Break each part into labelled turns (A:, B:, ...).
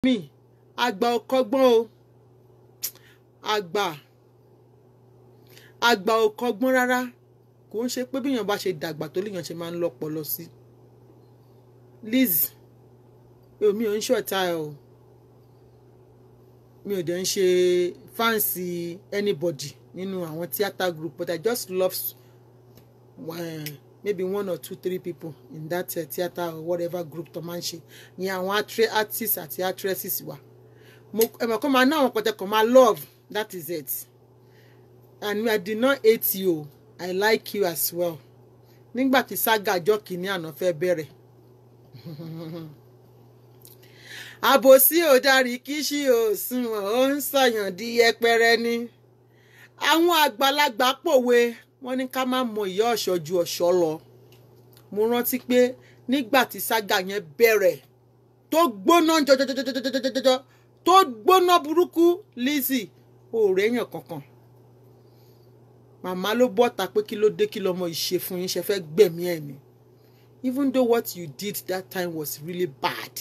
A: Míì àgbà ò kọ́gbọ́n o, àgbà ò kọ́gbọ́n rárá. Kò ń ṣe pé bí èèyàn bá ṣe dàgbà tó léèyàn ṣe máa ń lọ́pọlọ sí. Liz, èmi ò ń ṣọ̀tá ẹ o, mi ò dẹ̀ ń ṣe fans anybody nínú àwọn theatre group, but I just love maybe one or two three people in that theatre or whatever group tó máa ń ṣe ní àwọn artists àti actresses wa. Mo ẹ mọ̀ kó máa ná àwọn kọ̀tẹ́kọ̀ máa love, that is it. And I did not hate you, I like you as well. Nígbà tí saga ọjọ́ kìíní àná fẹ́ bẹ̀rẹ̀, àbòsí ò darí kí ṣí ò sunwọ̀n, ó ń sọ̀yàn di yẹpẹrẹ ni. Àwọn àgbàlagbà pòwe, wọ́n ní ká má mọ ìyá ọ̀ṣọ́ ju ọ̀ṣọ́ lọ. Mo rántí pé nígbà tí saga yẹn bẹ̀rẹ̀ tó gbóná jọjọjọjọjọjọjọ, tó gbóná burúkú, Lizzy ò réyàn kankan. Màmá ló bọ́ta pé kí ló dé, kí lọmọ ìṣe fún yín, ṣe fẹ́ gbẹ̀mí ẹ̀ ni. Even though what you did that time was really bad.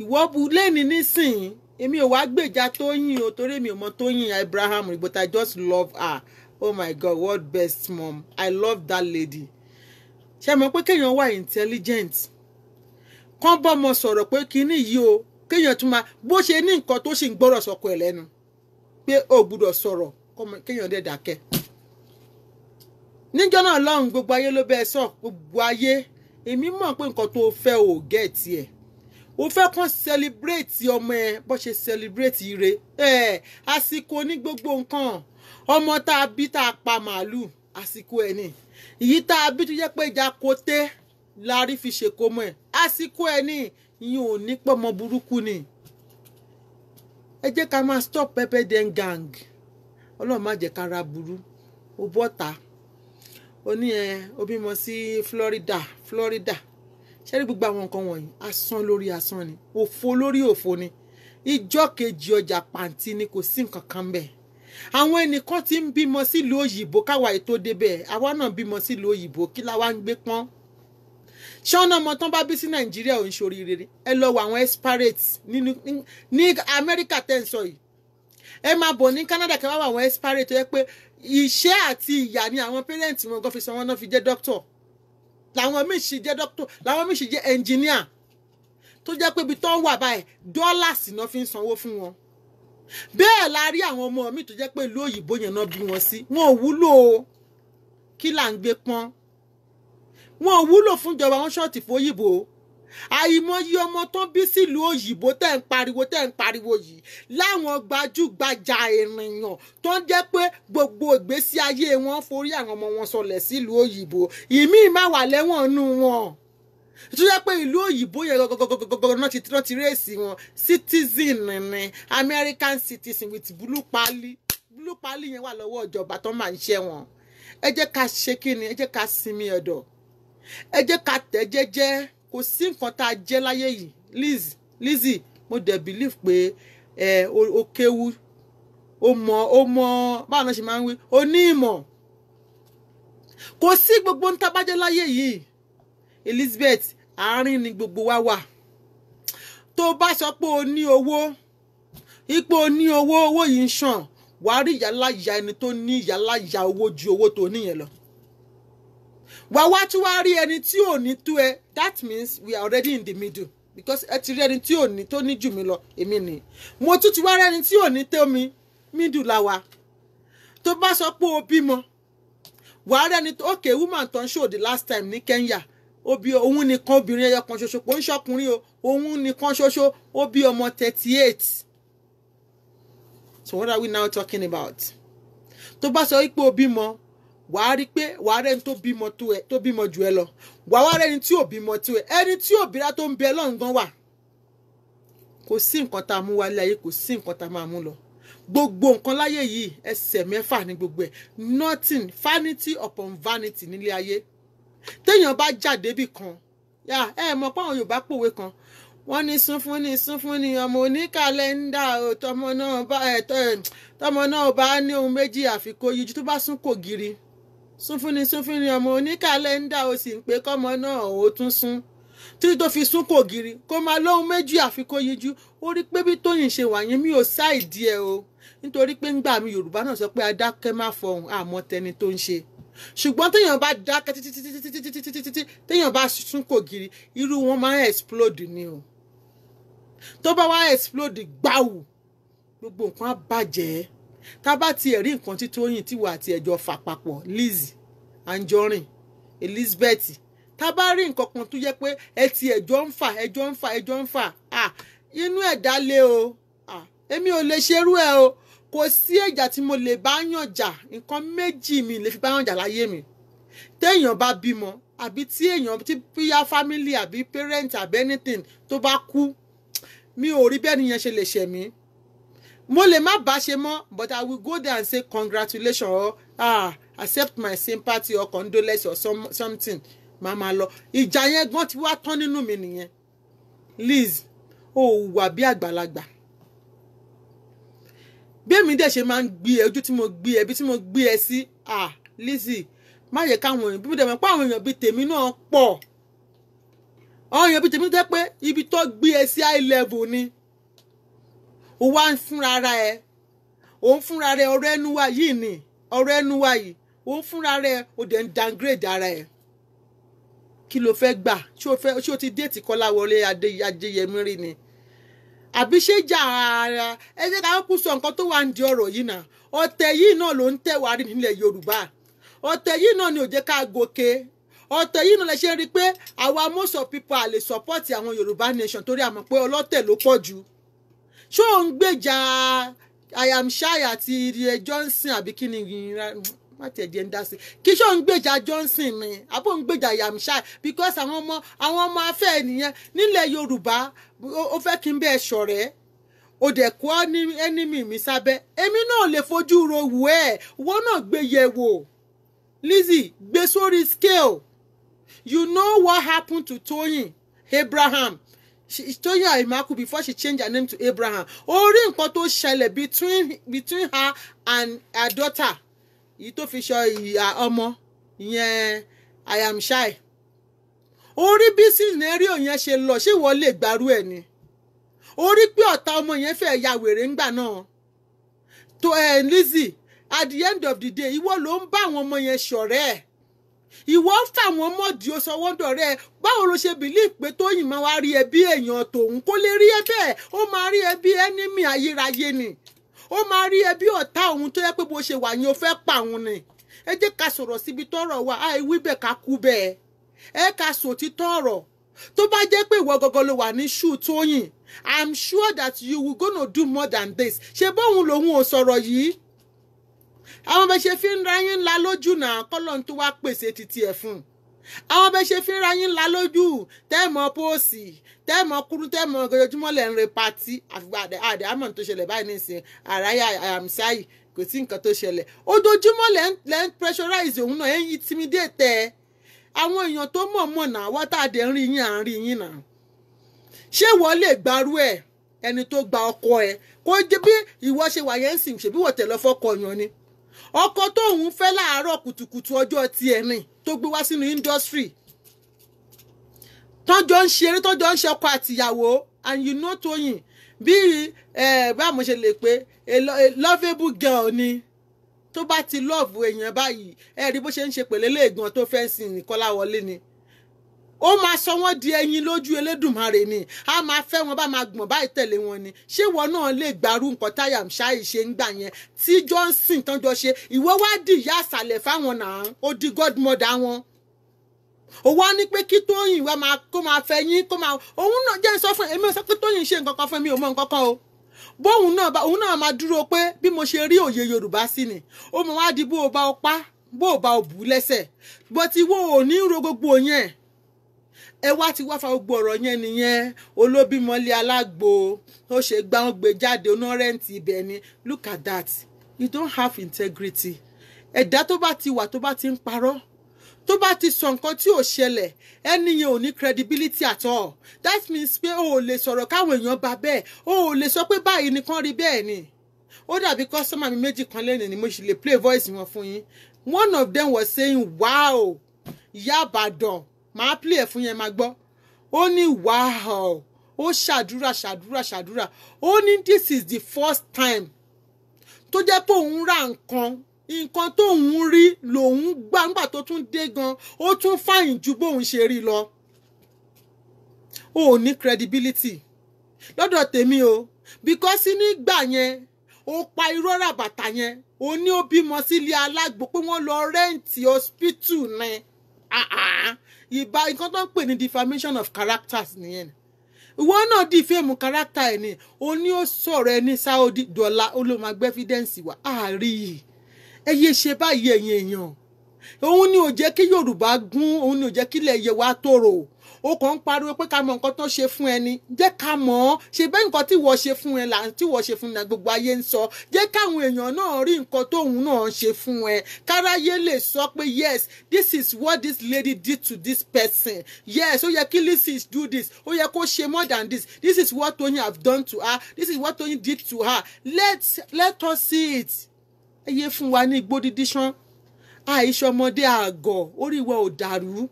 A: Ìwọ bu lẹ́ni nísìnyí, èmi ò wá gbèjà Tóyìn o, torí èmi ò mọ Tóyìn Abraham, but I just love her. Oh my God, what best mom. I love that lady. Ṣé mọ̀ pé kéèyàn wà intelligent, kán bọ́mọ sọ̀rọ̀ pé kinní yìí o, kéèyàn tún máa bó ṣe ní nǹkan tó sì ń gbọ́rọ̀ sọkọ ẹ̀ lẹ́nu pé ó gbúdọ̀ sọ̀rọ̀, kéèyàn dẹ̀ dákẹ́. Níjọ́ náà lọ́hùn, gbogbo ayé ló bẹ́ẹ̀ sọ, gbogbo ayé. Èmi mọ̀ pé nǹkan tó fẹ́ ò gẹ̀ẹ́tì ẹ̀, o fẹ́ kàn celebrate ọmọ ẹ bó ṣe celebrate ire ẹ. Àsìkò ní gbogbo nǹkan. Ọmọ tá a bí tá a pa màálù, àsìkò ẹ ní. Ìyí tá a bí tó jẹ́ pé ìjà koté la rí fi ṣèkómọ ẹ, àsìkò ẹ ní. Ìyẹn ò ní pọ́mọ burúkú ni. Ẹ jẹ́ ká máa stop pepper den gang. Ọlọ́run má jẹ́ ká ra burú. Ó bọ́ta, ó ní ẹ ó bímọ sí Florida, Florida. Ṣé rí gbogbo àwọn nǹkan wọ̀nyí, asán lórí asán ni, òfo lórí òfo ni. Ìjọ́ kejì ọjà pàǹtí ni, kò sí nǹkan kan bẹ́ẹ̀. Àwọn ẹnìkan ti ń bímọ sílùú òyìnbó káwa ètò débẹ̀, àwa náà bímọ sílùú òyìnbó, kí la wá ń gbé pọ́n? Ṣọ́nà ọmọ tán bá bí sí Nàìjíríà ò ń ṣoríire. Ẹ lọ wọ àwọn expatriates nínú ní Amẹ́ríkà tẹ́ ń sọ yìí, ẹ máa bọ̀ ní Canada kẹ́ wá wọ àwọn expatriates tó yẹ pé ìṣẹ́ àti ìyà ni àwọn parents wọn gan fi san wọn náà fi jẹ́ doctor, làwọn míì sì jẹ́ doctor, làwọn míì sì jẹ́ engineer, tó jẹ́ pé ibi tó ń wà báyìí dọ́làsì náà fi ń sanwó fún wọn. Bẹ́ẹ̀ la rí àwọn ọmọ mi tó jẹ́ pé ìlú òyìnbó yẹn náà bí wọn sí, wọn ò wúlò o. Kí là ń gbé pọ́n? Wọn ò wúlò fúnjọba, wọn ṣọ́ọ̀tì fóyìnbó. Àìmọye ọmọ tó bí sílùú òyìnbó tẹ́ ń pariwo, tẹ́ ń pariwo yìí, láwọn gbajúgbajà ènìyàn tó ń jẹ́ pé gbogbo ìgbésí ayé wọn forí àwọn ọmọ wọn sọlẹ̀ sílùú òyìnbó, ìmíì má wà lẹ́wọ̀n nú wọn, tó jẹ́ pé ìlú òyìnbó yẹn gọgọgọgọgọ náà ti tán ti race wọn. Citizen ni, American citizen with blue pali. Blue pali yẹn wà lọ́wọ́ ìjọba tó máa ń ṣẹ́ wọn. Ẹ jẹ́ ká ṣe kí ni, ẹ jẹ́ ká sinmi ẹ̀dọ̀, ẹ jẹ́ ká tẹ̀ jẹ́jẹ́. Kò sí nǹkan tá a jẹ́ láyé yìí. Liz, Lizzy, mo dẹ̀ believe pé ẹ o kéwú, o mọ̀, o mọ̀ báwo náà ṣe máa ń wí, o ní ìmọ̀. Kò sí gbogbo ń tabájẹ́ láyé yìí. Elizabeth, àárín ni gbogbo wa wà. Tó bá sọ pé o ní owó, ipò o ní owó, owó yìí ń ṣàn, wàá rí ìyáláyà ẹni tó ní ìyáláyà owó ju owó tó níyẹn lọ. Wà wá tún wá rí ẹni tí ò ní tó ẹ. That means we are already in the middle, because ẹ ti rí ẹni tí ò ní tó ní jù mí lọ, èmi ni mo tún ti wá rí ẹni tí ò ní tó mi, middle la wa. Tó bá sọ pé o bímọ, wàá rí ẹni tó, okay, woman tó ń show the last time ní Kenya, ó bí òun nìkan, obìnrin ẹyọ kan ṣoṣo, kò ń ṣọkùnrin o, òun nìkan ṣoṣo, ó bí ọmọ 38. So what are we now talking about? Tó bá sọ wípé o bímọ, wàá rí pé wàá rẹ́ni tó bímọ tó ẹ, tó bímọ jù ẹ lọ, wàá wá rẹ́ni tí ò bímọ tó ẹ, ẹni tí ò bíra tó ń bẹ lọ́hùn gan wà. Kò sí nǹkan tá a mú wálé ayé, kò sí nǹkan tá a máa mú lọ. Gbogbo nǹkan láyé yìí, ẹsẹ̀ mẹ́fà ní gbogbo ẹ̀. Nothing, vanity upon vanity nílé ayé. Téèyàn bá jáde bì kan yà, ẹ mọ̀ pé àwọn Yorùbá pòwe kan, wọ́n ní sún fún ni, sún fún ni, ọmọ oníkàlẹ́ndà o, tọmọ náà bá ẹ tọmọ náà bá ní ohun méjì àfikún yíjú tó bá sún kò giri. Sún fún ni, sún fún ni, ọmọ oníkàlẹ́ndà o, sì ń pé kọ́mọ náà ó tún sún. Títí tó fi sún kò giri, kó máa lóhun méjì àfi kó yíjú. Ó rí pé bí Tóyìn ṣe wà yẹn, mi ò ṣáìdí ẹ o, nítorí pé ńgbà mi Yorùbá náà sọ pé adákẹ́ má fọhùn, àmọ́ tẹni tó ń ṣe. Ṣùgbọ́n téèyàn bá dákẹ́ títí títí títí títí títí títí, téèyàn bá sún kò giri, irú wọn máa ń explode ni o. Tó bá wá explode gbáwù, gbogbo nǹkan á bàjẹ́. Tá bá tiẹ̀ rí nǹkan tí Tóyìn tí wà àti ẹ̀jọ̀ fà papọ̀, Lizzy Anjorin, Elizabeth, tá bá rí nǹkan kan tó yẹ pé ẹ ti ẹjọ́ ń fà, ẹjọ́ ń fà, ẹjọ́ ń fà, ah, inú ẹ̀dá lé o. Ah, èmi ò lè ṣerú ẹ o. Kò sí ìjà tí mo lè bá yàn jà. Nǹkan méjì mi lè fi bá yàn jà láyé mi: téèyàn bá bímọ, àbí tí èèyàn tí bíyá family àbí parent àbí anything tó bá kú. Mi ò rí bẹ́ẹ̀ nìyẹn ṣe lè ṣẹ̀ mí. Mo lè má bá ṣe mọ́, but I will go there and say congratulations or, ah, accept my sympathy or condolence or something. Máa máa lọ. Ìjà yẹn gan ti wá tán nínú mi nìyẹn. Liz, ó wà bí àgbàlagbà. Bí èmi dẹ̀ ṣe máa ń gbé ẹ, ojú tí mo gbé ẹ, bí tí mo gbé ẹ sí, ah, Lizzy, má yẹ káwọn èèyàn bí mo dẹ̀ mọ̀ pé àwọn èèyàn bíi tèmi náà pọ̀. Àwọn èèyàn bíi tèmi tẹ́ pé ibi tó gbé ẹ sí, high level ni. Ó wá ń fúnra ara ẹ, ó ń fúnra rẹ. Ọ̀rọ̀ ẹnu wa yìí ni, ọ̀rọ̀ ẹnu wa yìí, ó ń fúnra rẹ, ó dẹ̀ ń downgrade ara ẹ. Kí ló fẹ́ gbà? Ṣé o fẹ́, ṣé o ti date Kọ́láwọlé Adéyẹmí rí ni, àbí ṣé jà ara ẹ? Jẹ́ ká kú sọ nǹkan tó wà ń di ọ̀rọ̀ yìí náà. Ọ̀tẹ̀ yìí náà ló ń tẹ̀ wá rí nílẹ̀ Yorùbá. Ọ̀tẹ̀ yìí náà ni ò jẹ́ ká gòkè. Ọ̀tẹ̀ yìí náà lè ṣe rí i pé àwa, most of people, à lè support àwọn Yorùbá nation, torí a mọ̀ pé ọlọ́tẹ̀ ló pọ̀ jù. Ṣó ń gbèjà I am shy àti Johnson, àbí kí ni? Má tiẹ̀ jẹ́ ń dá sí. Kí ṣó ń gbèjà Johnson ni, àbó ń gbèjà I am shy? Because àwọn ọmọ afẹ́ nìyẹn nílẹ̀ Yorùbá. Ó fẹ́ kí n bẹ́ẹ̀ ṣọ̀rẹ́, ó dẹ̀ kó ní enemy mi sábẹ́. Èmi náà lè fojú ro wù ẹ́. Wọ́n náà gbé yẹ̀ wò. Lizzy, gbé sórí scale. You know what happened to Toyin Abraham? Toyin Aimakhu, before she changed her name to Abraham. Ó rí nǹkan tó ṣẹlẹ̀ between her and her daughter, èyí tó fi sọ ìyá ọmọ ìyẹn I am shy. Ó rí bí scenario yẹn ṣe lọ. Ṣé ìwọ lè gbárù ẹ̀ ni? Ó rí pé ọ̀tá ọmọ yẹn fẹ́ ya wèrè ńgbà náà tó ẹ. Lizzy, at the end of the day, ìwọ ló ń bá àwọn ọmọ yẹn ṣọ̀rẹ́ ẹ̀. Ìwọ ń fà wọ́n mọ́dì, ó sọ wọ́n dọ̀rẹ́ ẹ. Báwo ló ṣe believe pé Tóyìn máa wá rí ẹ bí èèyàn tòun? Kó lè rí ẹ bẹ́ẹ̀. Ó máa rí ẹ bí enemy ayérayé ni. Ó máa rí ẹ bí ọ̀tá òun tó yẹ pé bó ṣe wà yẹn, ó fẹ́ pa òun ni. Ẹ jẹ́ ká sọ̀rọ̀ síbi tọ́rọ̀ wà. Àìwí bẹ́ẹ̀, ká kú bẹ́ẹ̀. Ẹ ká sòtítọ́ ọ̀rọ̀. Tó bá jẹ́ pé ìwọ gọ́gọ́ ló wà ní shoe Tóyìn, I'm sure that you will gonna do more than this. Ṣe bóun lòun ò sọ̀rọ̀ yìí, àwọn bẹ ṣe fi ń ra yín ńlá lójú náà, kọ́lọ́n tó wá pèsè títí ẹ̀ fún un. Àwọn bẹ ṣe fi ń ra yín ńlá lójú, tẹ́ẹ̀mọ́ póòsì, tẹ́ẹ̀mọ́ kúrú, tẹ́ẹ̀mọ́ ojoojúmọ́ lẹ̀ ń re party. Àfìgbà àdè àmọ̀ tó ṣẹlẹ̀ báyìí nísìnyí, àráyà àmsáyì, kò sí nǹkan tó ṣẹlẹ̀. Ojoojúmọ́ lẹ́ ń pressurize òun náà, ẹ̀ ń intimidate ẹ̀. Àwọn èèyàn tó mọ̀ mọ̀ náà wọ́n tá a dẹ̀ ń rí yín, à ń rí yín náà. Ṣé wọ́n lè gbarú ẹ̀? Ẹni tó gba ọkọ ẹ̀, kó jẹ́ bí ìwọ ṣe wà yẹn ń sìn, ṣèbí wọ́n tẹ̀ lọ fọ́kọ yan ni, ọkọ tóun fẹ́ láàárọ̀ kùtùkùtù ọjọ́ tiẹ̀ rìn tó gbé wá sínú industry, tọ́jọ́ ń ṣeré, tọ́jọ́ ń ṣe ọkọ àtìyàwó. And you know Tóyìn bí ẹ bá mo ṣe lè pé a lovable girl ni. Tó bá ti love èèyàn báyìí, ẹ rí bó ṣe ń ṣe pẹ̀lẹ́ léègan tó fẹ́ sìn ní Kọ́láwọlé ni, ó máa sọ wọ́n di ẹyin lójú Elédùmarè ni. A máa fẹ́ wọn, bá máa gbọ̀n báyìí tẹ̀lé wọn ni. Ṣé ìwọ náà lè gbárù nǹkan táyà ṣáì ṣe ń gbà yẹn, tí Johnson tán jọ ṣe? Ìwọ wá di ìyá àsàlẹ̀ fáwọn náà, ó di godmother wọn. Ó wá ní pé kí Tóyìn wá máa kó máa fẹ́ yín, kó máa òun náà jẹ́ sọ fún èmi. Ò sọ pé Tóyìn ṣe nǹkan kan fún mi, ò mọ nǹkan kan o. Bóun náà bá òun náà máa dúró pé bí mo ṣe rí òye Yorùbá sí ni, ó mọ wá di bó o bá o pa, bó o bá o bù ú lẹ́sẹ̀ bó ti wo ò ní ro gbogbo yẹn. Ẹ wá ti wá fa gbogbo ọ̀rọ̀ yẹn nìyẹn. Olóbímọlé alágbo, ó ṣe gbá wọn gbé jáde, oná rent ibẹ̀ ni. Look at that. You don't have integrity. Ẹ̀dá tó bá ti wà, tó bá ti ń parọ́, tó bá ti sọ nǹkan tí ò ṣẹlẹ̀, ẹni yẹn ò ní credibility at all. That means pé o ò lè sọ̀rọ̀ káwọn èèyàn bá bẹ́ẹ̀. O ò lè sọ pé báyìí nìkan rí bẹ́ẹ̀ ni. Ó dàbí customer mi méjì kan lẹ́nu ni mo sì lè play voice wọn fún yín. One of them was saying, "Wow, Ìyá Ìbàdàn." Màá play ẹ̀ fún yẹn, máa gbọ́. Ó ní wow, ó ṣàdúrà ṣàdúrà ṣàdúrà. Ó ní this is the first time tó jẹ́ pé òun ra nǹkan, nǹkan tóun rí lòun gbà. Ńgbà tó tún dé gan, ó tún fàyìn ju bóun ṣe rí lọ. Ó ní credibility lọ́dọ̀ tèmi o, because nígbà yẹn ó pa irọ́ ràbàtà yẹn. Ó ní ó bímọ sílé alágbo, pé wọ́n lọ rent hospital ní ìbá. Nǹkan tó ń pè ní defamation of characters nìyẹn. Ìwọ náà defame character ẹ̀ ni. Ó ní ó sọ̀rọ̀ ẹ ní Saudi dọ́là, ó ló máa gbé evidence wá àárí yìí. Ẹ yé ṣe báyìí, ẹ̀yin èèyàn. Òun ni ò jẹ́ kí Yorùbá gún, òun ni ò jẹ́ kílẹ̀ yẹ wá tòrò. Ó kàn ń pariwo pé ká mọ nǹkan tó ṣe fún ẹni. Jẹ́ ká mọ̀ ọ́ ṣe bẹ́ẹ̀. Nǹkan tí wọ́n ṣe fún ẹ là tí wọ́n ṣe fún ẹ, gbogbo ayé ń sọ. Jẹ́ káwọn èèyàn náà rí nǹkan tóun náà ṣe fún ẹ, káráyé lè sọ pé yes, this is what this lady did to this person. Yes, ó yẹ kí Lizzy do this, ó yẹ kó ṣe more than this. This is what Toyin have done to her, this is what Toyin did to her. Let us see it. Ẹ yé fún wa ní igbó dídí ṣán. Àìṣọmọdé àgọ̀, orí wa ò dàrú.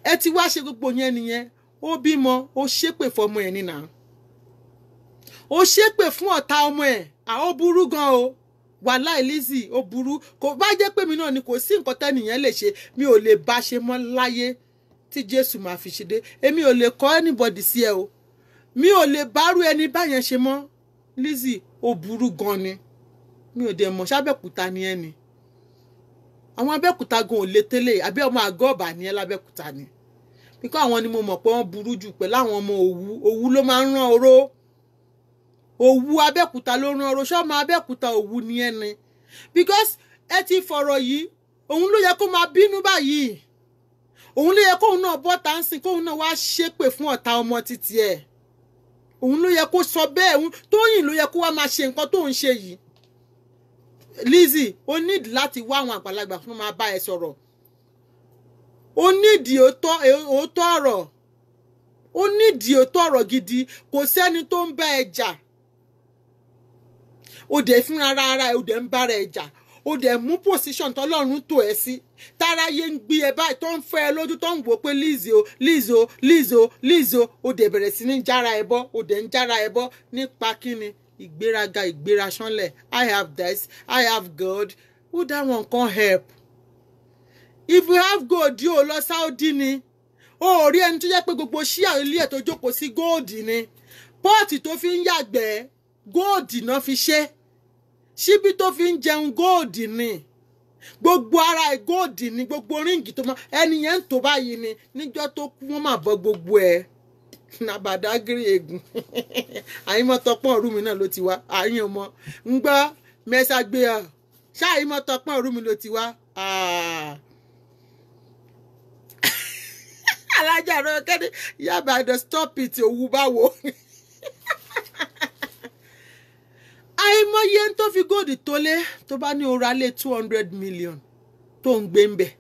A: Ẹ ti wá ṣe gbogbo yẹn nìyẹn. Ó bímọ, ó ṣépè fọmọ ẹ nínà, ó ṣépè fún ọ̀tá ọmọ ẹ̀. Ó burú gan o, wàláì Lizzy, ó burú. Kò bá jẹ́ pé mi náà ni, kò sí nǹkan tẹ́nìyẹn lè ṣe, mi ò lè bá ṣe mọ́ láyé tí Jésù máa fi ṣe dé. Èmi ò lè kọ́ anybody sí ẹ o, mi ò lè bárú ẹni báyẹn ṣe mọ́. Lizzy, ó burú gan ni. Mi ò dẹ̀ mọ̀ ṣábẹ́òkúta ni ẹ ni. Àwọn Abẹ́òkúta gan ò lè tẹ́lẹ̀, àbí ọmọ àgọ́ ọ̀bà ni ẹ lábẹ́òkúta ni? Bíkọ́ àwọn ni mo mọ̀ pé wọ́n burú jù pẹ̀lú àwọn ọmọ Òwu. Òwu ló máa ń rán oró. Òwu Abẹ́òkúta ló rán oró. Ṣọ́mọ Abẹ́òkúta Òwu ni ẹ ni? Because ẹ ti fọ̀rọ̀ yìí, òun ló yẹ kó máa bínú báyìí, òun ló yẹ kóun náà bọ́ tá ń sìn, kóun náà wá ṣépè fún ọ̀tá ọmọ títí ẹ̀. Òun ló yẹ kó sọ bẹ́ẹ̀. Tóyìn ló yẹ kó wá máa ṣe nǹkan tó ń ṣe yìí. Lizzy, o need láti wá àwọn àgbàlagbà fún máa bá ẹ sọ̀rọ̀. O nídìí òótọ́ ọ̀rọ̀, o nídìí òótọ́ ọ̀rọ̀ gidi. Kò sẹ́ni tó ń bá ẹ jà. O dẹ̀ fúnra ara ẹ, o dẹ̀ ń bára ẹ jà. O dẹ̀ mú position tọ́lọ́run tó ẹ sí, táráyé ń gbé ẹ báyìí, tó ń fẹ́ ẹ lójú, tó ń wò pé Lizzy o, Lizzy o, Lizzy o, Lizzy o. O dẹ̀ bẹ̀rẹ̀ sí ní jára ẹ bọ́, o dẹ̀ ń jára ẹ bọ́ nípa kíni? Ìgbéraga, ìgbéraṣánlẹ̀. I have this, I have God. Who that one can help? If you have gold, yóò lọ Saudi ni. O ò rí ẹni tó jẹ́ pé gbogbo ṣíà ilé ẹ̀ tó jókòó sí, gold ni. Pot tó fi ń yàgbẹ́, gold náà fi ṣe. Ṣíbí tó fi ń jẹun, gold ni. Gbogbo ara ẹ̀, gold ni. Gbogbo ring tó máa ẹni yẹn ń tó báyìí ni. Níjọ́ tó kú, wọ́n máa bọ́ gbogbo ẹ̀ nàbàdàgìrì egun. Àyìnmọ́tọ́pọ̀n ọ̀rú mi náà ló ti wá. Àyìn ọmọ ń gbọ́ mẹ́sà gbé ọ ṣáàyìnmọ́tọ́pọ̀n ọ̀rú mi ló ti wá. Alájà rẹ kẹ́ni yàbá the stop it. Òwú báwo? Àìmọye tó fi gold tó lé, tó bá ní ora lé 200 million tó ń gbé ń bẹ̀.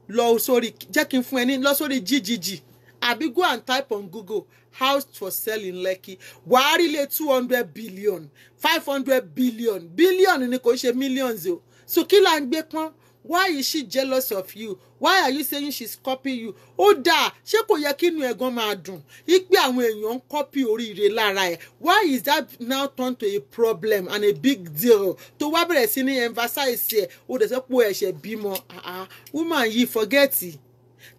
A: Lọ sórí, jẹ́ kí n fún ẹ ní, lọ sórí GGG àbí go and type on Google "house for sale in Lekki". Wàá rí lé 200 billion, 500 billion. Billion ni, kò ṣe millions o. So kí là ń gbé pọ́n? Why is she jealous of you? Why are you saying she's copying you? Ó dáa, ṣé kò yẹ kí inú ẹ̀gàn máa dùn ipe àwọn èèyàn ń copy oríire lára ẹ̀? Why is that now turned to a problem and a big deal, tó wá bẹ̀rẹ̀ sí ní emphasize ẹ̀? Ó dẹ̀ sọ pé ó ẹ̀ṣẹ̀ bímọ. Woman yìí, forget.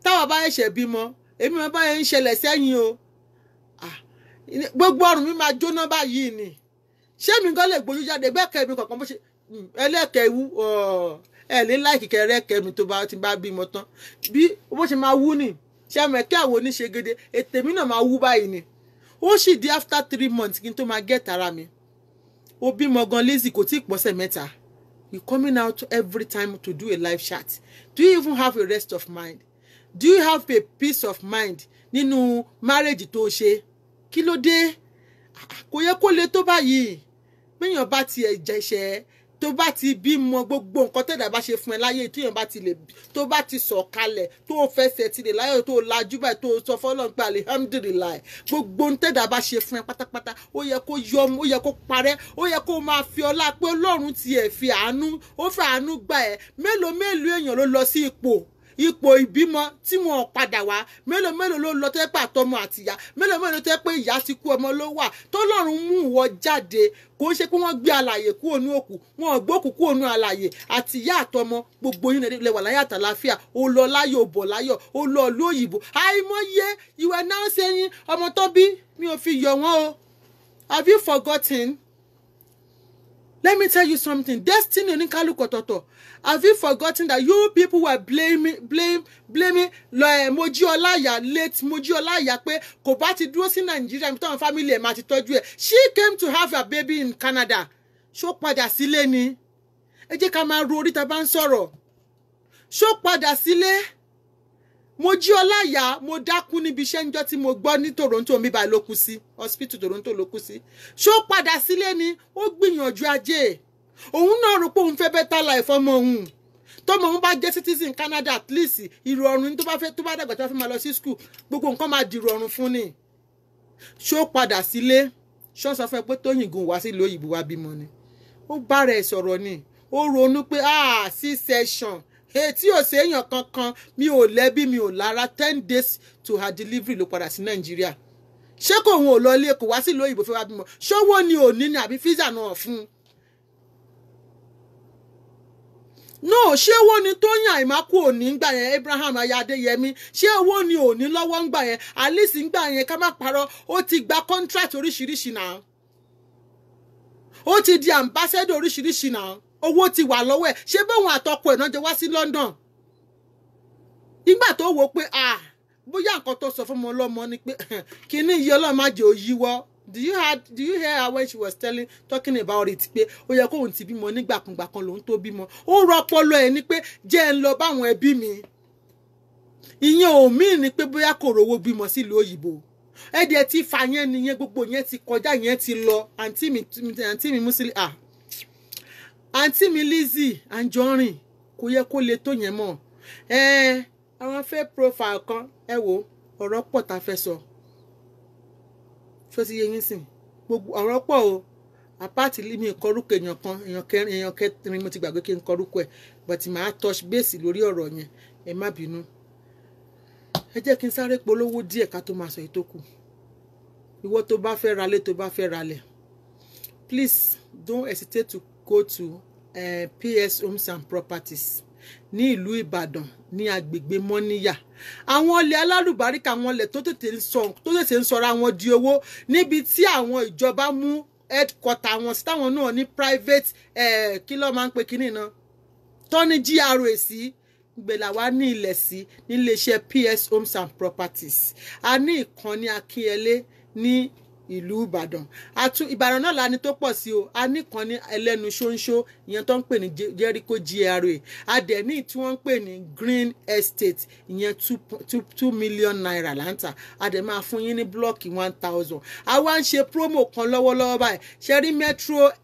A: Táwa bá ẹ̀ṣẹ̀ bímọ, èmi máa bá yẹn ń ṣẹlẹ̀ sẹ́yìn o, gbogbo ọrùn mi máa jóná báyìí ni. Ṣé mi gan lè gbójú jáde? Gbẹ́kẹ̀ mi kọ̀ọ̀kan bó ṣe ẹlẹ́kẹ̀ wú ẹ lè láìkì kẹrẹ́kẹ́ mi. Tó bá ti bá bímọ tán, bí bó ṣe máa wú ni. Ṣé àmọ́ ẹ̀kẹ́ àwọn oníṣègede ètè mi náà máa wú báyìí ni. Ó sì di after 3 months kí n tó máa get ara mi. Ó bímọ gan, Lizzy, kò tí ì pọ̀sẹ̀ 3. You coming out every time to do a live chat. Do you even have a rest of mind? Do you have a peace of mind nínú marriage tó ṣe? Kí ló dé? Kò yẹ kó le tó báyìí. Béèyàn bá tiẹ̀ jẹ̀ṣẹ̀, tó bá ti bímọ, gbogbo nǹkan tẹ̀dá bá ṣe fún ẹ láyé, téèyàn bá ti lè, tó bá ti sọ̀ kalẹ̀, tó fẹsẹ̀ ti lè láyọ̀, tó lajú báyìí, tó sọ fọlọ́n pé alihamudulilayi, gbogbo ohun tẹ̀dá bá ṣe fún ẹ pátápátá, ó yẹ kó yọ, ó yẹ kó parẹ́. Ó yẹ kó máa fi ọlá pé Ọlọ́run tiẹ̀ fi àánú, ó fi àánú gbà ẹ́. Mélòó mélòó èèyàn ló lọ sí ipò ipò ìbímọ tí wọn ò padà wá. Mélòó mélòó ló lọ tẹ́ pé àtọmọ àtìyá, mélòó mélòó tẹ́ pé ìyá ti kú ọmọ ló wà, tọ́lọ́run mú ìwọ jáde. Kò ń ṣe pé wọ́n gbé alàyè kúrò ní òkú, wọn ò gbókù kúrò ní alàyè. Àtìyá àtọmọ gbogbo yín lẹ wà láyé àtàláfíà. Ó lọ láyọ̀, ó bọ̀ láyọ̀, ó lọ lóyìnbó. Àìmọye ìwẹ̀ náà ṣe yín ọmọ tó bí mi ò fi yọ̀ wọ́n o. Have you forgotten? Let me tell you something. Destiny oníkálukú ọ̀tọ̀ọ̀tọ̀. Have you forgotten that you people were blaming Mojí Ọláìyá, late Mojí Ọláìyá, pé kò bá ti dúró sí Nàìjíríà níbi táwọn family ẹ̀ máa ti tọ́jú ẹ̀. She came to have her baby in Canada. Ṣó padà sílé ni? Ẹ jẹ́ ká máa ro orí ta bá ń sọ̀rọ̀. Ṣó padà sílé? Mojí Ọláìyá, mo dákú níbi iṣẹ́ níjọ́ tí mo gbọ́ ní Toronto mi báyìí ló kú sí, hospital Toronto ló kú sí. Ṣó padà sílé ni? Ó gbìyànjú ajé. Òun náà rò pé òun fẹ́ better life ọmọ òun. Tọmọ òun bá jẹ́ citizen Canada, at least ìrọ̀rùn tó bá fẹ́, tó bá dàgbà tó bá fẹ́ máa lọ sí school, gbogbo nǹkan máa di ìrọ̀rùn fún ni. Ṣó padà sílé? Ṣó sọ fún ẹ pé Tóyìn gùn wá sílùú òyìnbó wá bímọ ni? Ó bára ẹ̀ sọ̀rọ̀ ni. Ó ronú pé C-section tí ò séèyàn kankan, mi ò lẹ́bí, mi ò lára. 10 days to her delivery ló padà sí Nàìjíríà. Ṣé kò òun ò lọ ilé, kò wá sílùú òyìnbó fẹ́ wá bímọ? Ṣówó ni ò ní ni àbí físà náà fún un? No, ṣé owó ni Tóyìn Àìmákù òní ń gbà yẹn? Abraham aya Adéyẹmí, ṣé owó ni òní lọ́wọ́ ń gbà yẹn? Alice ń gbà yẹn, ká má parọ́, ó ti gba contract oríṣiríṣi náà, ó ti di ambassador oríṣiríṣi náà, owó ti wà lọ́wọ́ ẹ̀. Ṣé bóun àtọkọ ẹ̀ náà jọ wá sí London? Ìgbà tó wò pé bóyá nǹkan tó sọ fún ọmọ ọlọ́mọ ni pé kíní yìí Ọlọ́run má jẹ́ ó yíwọ́. Do you hear her when she was talking about it pé ó yẹ kóun ti bímọ nígbàkúngbà kan lòun tó bímọ? Ó rọpọlọ ẹ̀ ni pé jẹ́ ń lọ báwọn ẹbí mi. Ìyẹn ò míì ni pé bóyá kò rówó bímọ sílùú òyìnbó. Ẹ̀dẹ̀ ti fà yẹn nìyẹn, gbogbo yẹn ti kọjá, yẹn ti lọ. Àǹtí mi Musili, àǹtí mi Lizzy Anjorin, kò yẹ kó le tó yẹn mọ́. Àwọn fẹ́ profile kan, ẹ wo ọ̀rọ̀ pọ̀ tá a fẹ́ sọ. Ṣó ti yé yín sìn? Gbogbo ọ̀rọ̀ pọ̀ o. Apáàtì mi kọrúkọ èèyàn kan, èèyàn kẹrin, mo ti gbàgbé kí n kọrúkọ ẹ̀, but màá touch base lórí ọ̀rọ̀ yẹn, ẹ má bínú. Ẹ jẹ́ kí n sáré polówó díẹ̀ ká tó máa sọ èyí tó kù. Ìwọ tó bá fẹ́ ralé, tó bá fẹ́ ralẹ̀, please don't hesitate to go to PS Homes and Properties ní ìlú Ìbàdàn ní agbègbè Mọ́níyà. Àwọn ilẹ̀ alálùbáríkà, àwọn ilẹ̀ tó tètè ń sọra wọn di owó, níbi tí àwọn ìjọba mú headquarter wọn sí, táwọn náà ní private kí ló máa ń pe kínní náà tó ní GRA sí. Gbèlà wa ní ilẹ̀ sí níléeṣẹ́ PS Homes and Properties. A ní ìkànnì Akínyẹlé ní ìlú Ìbàdàn. Àtún Ìbàdàn náà la ní tó pọ̀ sí o. A ní kan ní ẹlẹ́nu ṣóńṣó, ìyẹn tó ń pè ní Jericho GRA. A dẹ̀ ní tí wọ́n ń pè ní Green Estate, ìyẹn 2 million naira là ń tà. A dẹ̀ máa fún yín ní blọ́ọ̀kì 1,000. A wá ń ṣe promo kan lọ́wọ́lọ́wọ́ báyìí. Ṣe rí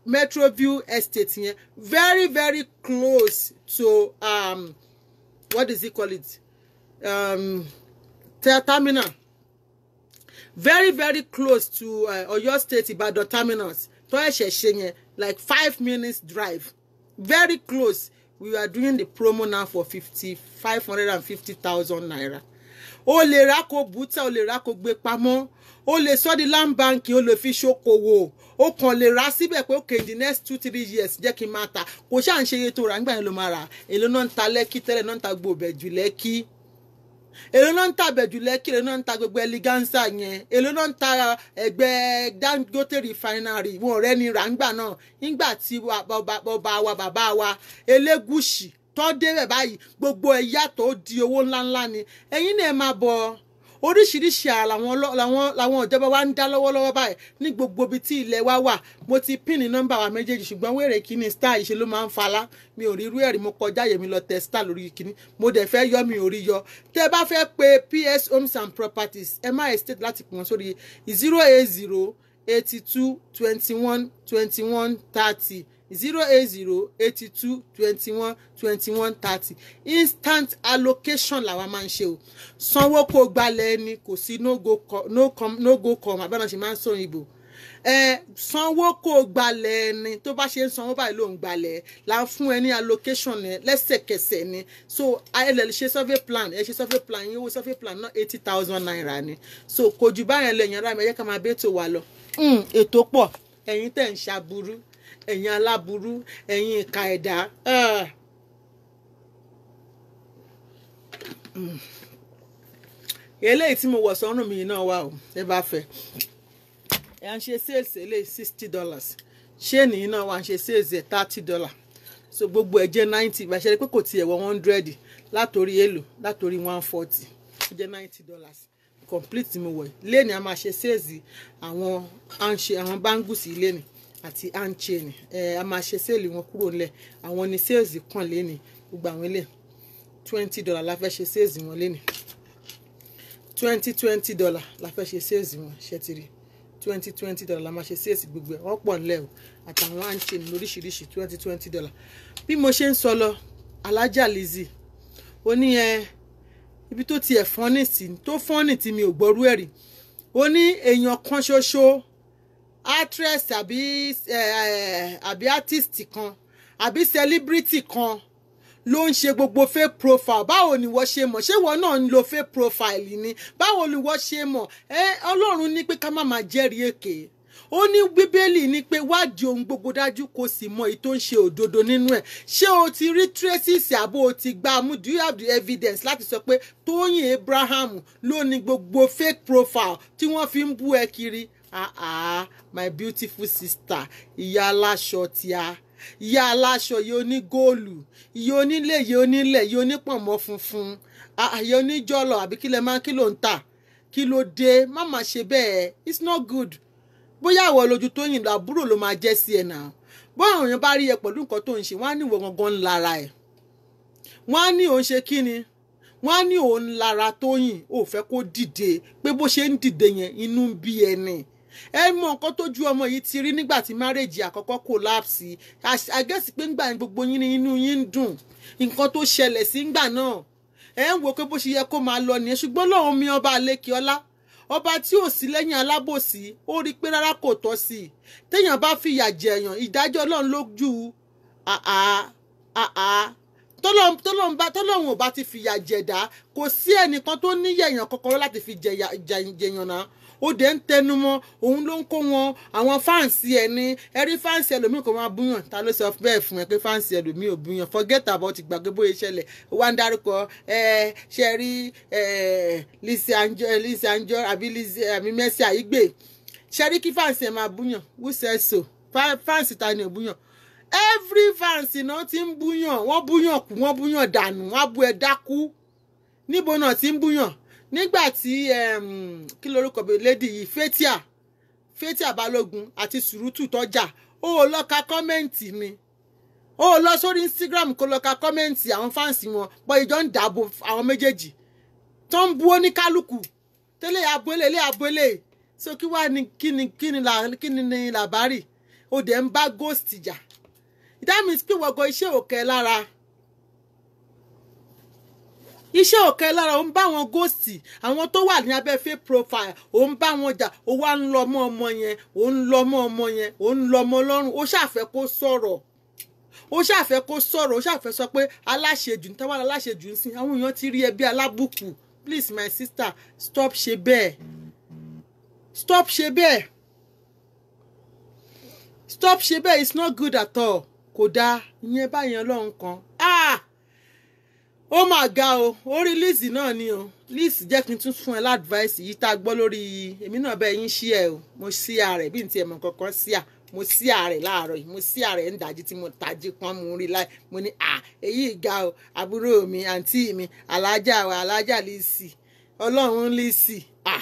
A: Metro View Estate yẹn, very very close to what does he call it, terminal. Very very close to Oyo State Ibadan terminals tó ẹ̀ṣẹ̀ ṣe yẹn, like 5 minutes drive, very close. We are doing the promo now for 550,000 naira. O lè rà kó bùtà, o lè rà kó gbé pamọ́, o lè sọ di land banking, o lè fi ṣokòwò, o kàn lè rà síbẹ̀ pé okay, in the next 2-3 years jẹ́ kí n máa ta. Kò ṣáà ń ṣe iye tó rà nígbà yẹn ló máa rà. Èló náà ń ta Lẹ́kí tẹ́lẹ̀, náà ń ta gbòòbẹ̀ jù Lẹ́kí. Èló náà ń ta Ìbẹ̀jú Lẹ́kì, èló náà ń ta gbogbo eleganza yẹn, èló náà ń ta ẹgbẹ́ Dangote refinery. Wọn ọ̀rẹ́ ni ràǹgbà náà nígbà tí ọba wa bàbá wa Elégùṣì tó débẹ̀ báyìí, gbogbo ẹ̀yà tó di owó ńláńlá ni. Ẹ̀yin náà máa bọ̀. Oríṣiríṣi làwọn ìjọba wa ń dá lọ́wọ́lọ́wọ́ báyìí ní gbogbo ibi tí ilẹ̀ wa wà. Mo ti pín ní nọ́mbà wa méjèèjì, ṣùgbọ́n wèrè kíní star yìí ṣe ló máa ń falá. Mi ò rí irú ẹ̀rí, mo kọjá yèmí lọ tẹ star lórí kíní, mo dẹ̀ fẹ́ yọ, mi ò rí yọ. Tẹ́ bá fẹ́ pe PS Homes and Properties, ẹ má hesitate láti pè wọ́n sórí 080 82 21 21 30, 080 82 21 21 30. Instant allocation làwa máa ń ṣe o. Sanwó kó gbalẹ̀ ẹni, kò sí no go come, abẹ́rẹ́ ṣe máa ń sọ òyìnbó. Ẹ sanwó kó o gbalẹ̀ ni. Tó bá ṣe ń sanwó báyìí ló ń gbalẹ̀, là ń fún ẹ ní allocation ẹ lẹ́sẹ̀kẹsẹ̀ ni. So ẹ lè ṣe survey plan, ẹ ṣe survey plan yín. Owó survey plan náà ₦80,000 ni. So kò jù báyẹn lọ. Ẹ̀yàn ara mi, ẹ jẹ́ ká máa bẹ́tò wa lọ. Ètò pọ̀. Ẹ̀yin tẹ̀ ń ṣàbúrú, ẹ̀yin aláburú, ẹ̀yin ìka ẹ̀dá. Eléyìí tí mo wọ̀ sọ́rùn mi náà wà o, ẹ bá fẹ́. Ẹ ń ṣe sales eléyìí $60. Ṣé nìyí náà wà ń ṣe sales ẹ̀ $30. So gbogbo ẹ̀ jẹ́ 90. Ìbáṣẹ́ pé kò tiẹ̀ wọ 100 látòrí èlò, látòrí 140, ó jẹ́ $90 complete tí mo wọ̀ yìí. Lẹ́ni a máa ṣe sales àwọn àwọn bangles lẹ́ni àti hand chain. Ẹ a máa ṣe sale wọn kúrò nílẹ̀. Àwọn ni sales kàn lẹ́ni. Gbogbo àwọn ilé $20 la fẹ́ ṣe sales wọn lẹ́ni. $20 la fẹ́ ṣe sales wọn. Ṣe ti rí? $20 la máa ṣe sales gbogbo ẹ̀. Wọ́n pọ̀ nílẹ̀ o, àtàwọn hand chain lóríṣiríṣi, $20. Bí mo ṣe ń sọ lọ, Alájà Lizzy ó ní ẹ ibi tó tiẹ̀ fọ́nì sí, tó fọ́nì tí mi ò gbọ́rú ẹ̀ rí. Ó ní èèyàn kan ṣoṣo, actress àbí artist kan àbí celebrity kan ló ń ṣe gbogbo fake profile. Báwo ni wọ́n ṣe mọ̀? Ṣé wọ́n náà ń lo fake profile ni? Báwo ni wọ́n ṣe mọ̀? Ẹ Ọlọ́run ní pé ká má máa jẹ́rìí èké. Ó ní Bíbélì ní pé wádìí ohun gbogbo dájú, kó sì mọ èyí tó ń ṣe òdodo nínú ẹ̀. Ṣé o ti rí traces àbó o ti gbá mú? Do you have the evidence láti sọ pé Tóyìn Abraham ló ní gbogbo fake profile tí wọ́n fi ń bú ẹ kiri? Ah ah, my beautiful sister, ìyá aláṣọ tíá, ìyá aláṣọ, ìyá onígóòlù, ìyá onílé, ìyá onílẹ̀, ìyá onípọ̀nmọ́ funfun, ìyá oníjọ́lọ̀, àbí kí lẹ máa, kí ló ń tà? Kí ló dé? Má má ṣe bẹ́ẹ̀, it's not good. Bóyá àwọ̀ lójú Tóyìn lọ, àbúrò ló máa jẹ́ sí ẹ náà. Bóyá àwọn èèyàn bá rí ẹ pẹ̀lú nǹkan tó ń ṣe, wọ́n á ní ìwọ gangan lára ẹ̀, wọ́n á ní òun ṣe kí ni, wọ́n á ní òun lára Tóyìn, ò fẹ́ kó dìde, pé bó ṣe ń dìde yẹn, inú ń bí ẹni. Ẹ mọ nǹkan tó ju ọmọ yìí ti rí nígbà tí marriage àkọ́kọ́ collapse. I guess pé ńgbà gbogbo yín ní inú yín ń dùn, nǹkan tó ṣẹlẹ̀ sí ńgbà náà, ẹ ń wo pé bó ṣe yẹ kó máa lọ nìyẹn. Ṣùgbọ́n lọ́hùn mi, ọba àlekè ọlá, ọba tí ò sí lẹ́yìn alábòsí, ó rí i pé rárá, kò tọ́ sí i. Téèyàn bá fìyà jẹ̀yàn, ìdájọ́ Ọlọ́run ló jù. Àà tọ́lọ́run ò bá ti fìyà jẹ̀dá, kò sí ẹnìkan tó níyẹ̀yàn kankan láti fi jẹ̀yàn náà. Ó dẹ̀ ń tẹnumọ́ òun ló ń kó wọn àwọn fans ẹ̀ ní. Ẹ rí fans ẹlòmíì kò máa búyàn. Ta ló sọ bẹ́ẹ̀ fún ẹ pé fans ẹlòmíì ò búyàn? Forget about ìgbàgbé bóyá ìṣẹ̀lẹ̀ wá ń dárúkọ ẹ. Ṣe rí ẹ Lizzy Anjorin àbí Lizzy àbí Mercy Aigbe? Ṣe rí kí fans ẹ máa búyàn? Who says so? Fans ta ni ò búyàn? Every fans náà ti ń búyàn. Wọ́n búyàn kú, wọ́n búyàn dànù, wọ́n á bú ẹ dákú. Níbo náà ti ń búyàn? Nígbà tí, kí lorúkọ bí lady yìí, Fathia Balógun àti Sùrùtù tọ́jà, ó lọ ka comment ni, ó lọ sórí Instagram kó lọ ka comment àwọn fans wọn bọ́ ìjọ ń dàbò àwọn méjèèjì tó ń bú oníkálukú tẹ́lẹ̀ abúlé ilé abúlé. So kí wàá ní kí ni làbárì? Ó dẹ̀ ń bá ghost jà. That means pé wọ́gọ iṣẹ́ òkè lára, iṣẹ́ òkè lára. Ó ń bá wọn ghost, àwọn tó wà ní abẹ́ fake profile, ó ń bá wọn jà. Ó wá ń lọ mọ́ ọmọ yẹn, ó ń lọ mọ́ ọmọ yẹn, ó ń lọ mọ́ lọ́rùn. Ó ṣàfẹ́ kó sọ̀rọ̀, ó ṣàfẹ́ kó sọ̀rọ̀, ó ṣàfẹ́ sọ pé aláṣejù ní táwọn aláṣejù ń sìn. Àwọn èèyàn ti rí ẹbí alábùkù. Please, my sister, stop ṣe bẹ́ẹ̀, stop ṣe bẹ́ẹ̀, stop ṣe bẹ́ẹ̀. It's not good at all. Kò dáa. Ìyẹn báyẹn ọlọ́run kan. Ah, ó mà ga o. Orí Lizzy náà ni o. Lizzy, jẹ́ kí n tún fún ẹ l'advice yìí tá a gbọ́ lórí èmi náà bẹ́ẹ̀ yín ṣí ẹ o. Mo ṣí ààrẹ bí n tiẹ̀ mọ̀ kankan sí à. Mo sí ààrẹ láàárọ̀ yìí, mo sí ààrẹ ń dájí tí mo tají pọ́n, mo rí láì mo ní à èyí ga o. Àbúrò mi, àǹtí mi, alájà wa, alájà Lizzy, ọlọ́run Lizzy, à